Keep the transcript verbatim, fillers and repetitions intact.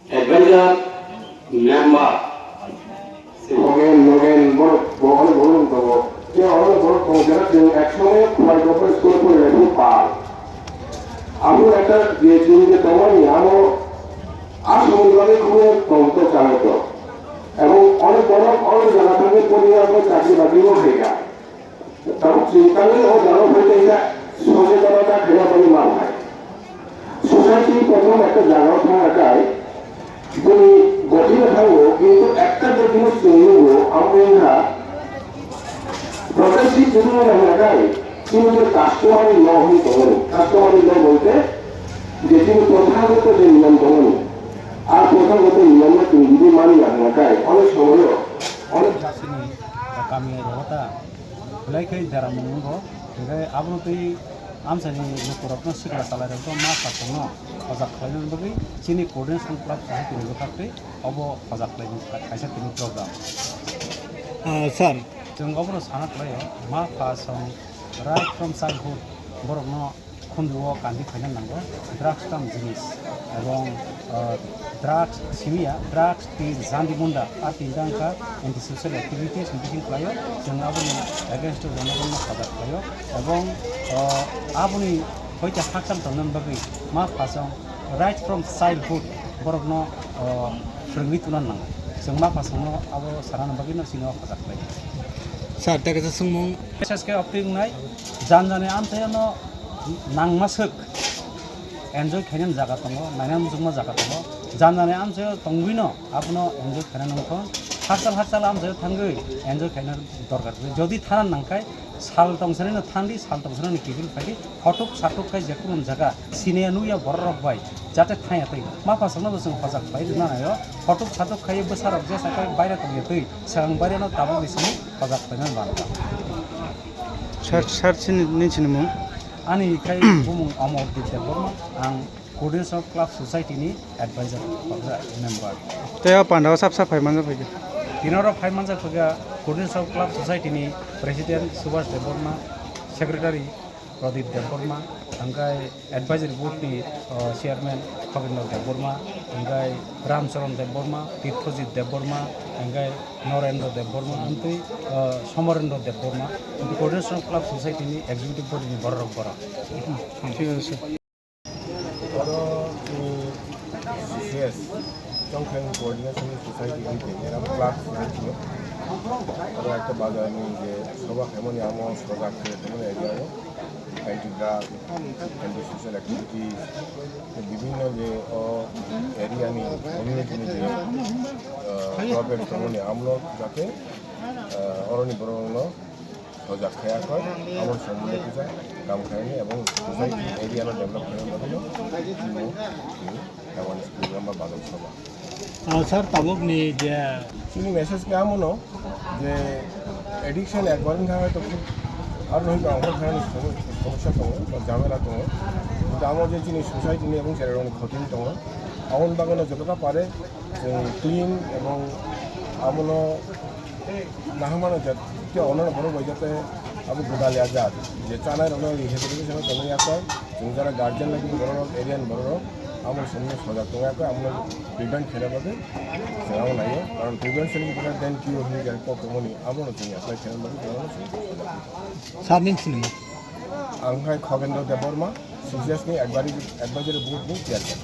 Advisor, member. Hogen, mogen, borok, bo-, onek borok tongo. Tei onek borok tongo, jera chwng ek somoyo Khwai Gopal school-o porilaiphu pal. Abo ekta je chini je tongmani, amo a somoni bagwi khobor tong to chang to. Ebong onek borok onek jaga thangwi poriya bo chakri bakri bo khaikha. Tabuk chini tangwi o jaga phai kaisa sochetonata khaina bagwi ma phai. Society prothom ekta jaga thangna kai, bini gotino thango, kintu ekta je jinis chwng nugo, amo wngkha, progressive jodi wngna hwnkha kai, chini je customary law hwnwi tongo, customary law bolte je chini prothagoto je niyom tongo, a prothagoto niyomno chwng jodi mani ya hwnkha kai, onek somoyo, onek jasini kami rota. Belai khe deramung wngo, hwnkhe abono twi amchaini lukurokno sikla chalairokno ma sakno hojak khlaina bagwi chini coordination club society ni bwkhak twi obo hojak khlaimani kaisa tini program. Ah, sir. Chwng obono sana khlaio, ma pha song right from childhood borokno khunduo kandi khaina nango, drugs tam jinis, ebong, ah, drugs simiya, drugs tei jandi munda, a tinta wngkha anti social activities ni bising khlaio, chwng aboni against o jonogonno sadar khlaio, ebong, ah, aboni hoite hakchal tongna bagwi ma phasong right from childhood borokno, ah, phwrwngwi tuna nango. Chwng ma phasongno abo sanani bagwino chini o hojak khlaio. Sir, tei kaisa swngmung. S S K opting nai, jan jani amchaino nangma swk enjoy khainani jaga tongo, nainani muchungma jaga tongo. Jan jani amchaio tongwino abono enjoy khaina nangkho. Hakchal hakchal amchaio thangwi enjoy khaina dorkar kwrwi. Jodi thana nangkhai sal tongsanino thangdi, sal tongsanino kiphil phaidi, hotuk satuk khai jekunu jaga siniya nuya bororok bai jate thangya twi. Ma phasokno bo chwng hojak pai rwna naio. Hotuk satuk khai bwsarok jesa khai baire tongya twi, swkang baireno tabukni simi hojak paina nangkha. Sir, sir, chini, nini sinimung? Ani khai bumung Amor Debbarma, ang Coordination of Club Society ni advisor, member. Tei o pandao sab sab phai manjak phaikha. Tinoro phai manjak phaikha Coordination of Club Society ni president Subhash Debbarma, secretary Pradip Debbarma, hingkai advisory board ni, o, chairman Khabendra Debbarma, hingkai Ramcharan Debbarma, Tirthojit Debbarma, hingkai Norendra Debbarma, amtwi, o, Somarendra Debbarma, amtwi Coordination of Club Society ni executive body ni bororok borok. Thik ache, sir. Oro chini C C S, Chongkhleng Coordination Society ni je era club ni simi. Oro ekta bazar ni je soba khaimani amo sojak khe tongmani area o anti drug, anti social activities, bibhinno je o area ni community ni je, ah, problem tongmani amno jate, ah, oroni borok no sojak khaya koi, amo sombole kisa kam khaini ebong society area no develop khaini bagwi no tini, tini awareness program ba bazar soba. Ah, sir, tabuk ni je chini message khe amono je addiction ekbar wngkha hoi to aro hoi ba ongkha khaini somo-, somosya tongo, ba jamela tongo. Tamo je chini society ni ebong cherai rokni khoti tongo. Aboni bagwi no jotota pare chwng clean ebong abono nahangmano je, je ono borok bai jate abo gwdal ya jat, je chanai rokno rehabilitation o tongwi ya koi, chwng jara guardian lagi borok rok, area ni borok rok, amo somni sojak tongwi ya koi, amo prevent khaina bagwi chwng amo naiyo, karon prevention is better than cure hinwi jani kok tongmani, abono chwng apply khaina bagwi chwng amo sini sojak. Sir, nini sinimung? Ang hai Khagendra Debbarma, C C S ni advisory, advisory board ni chairman.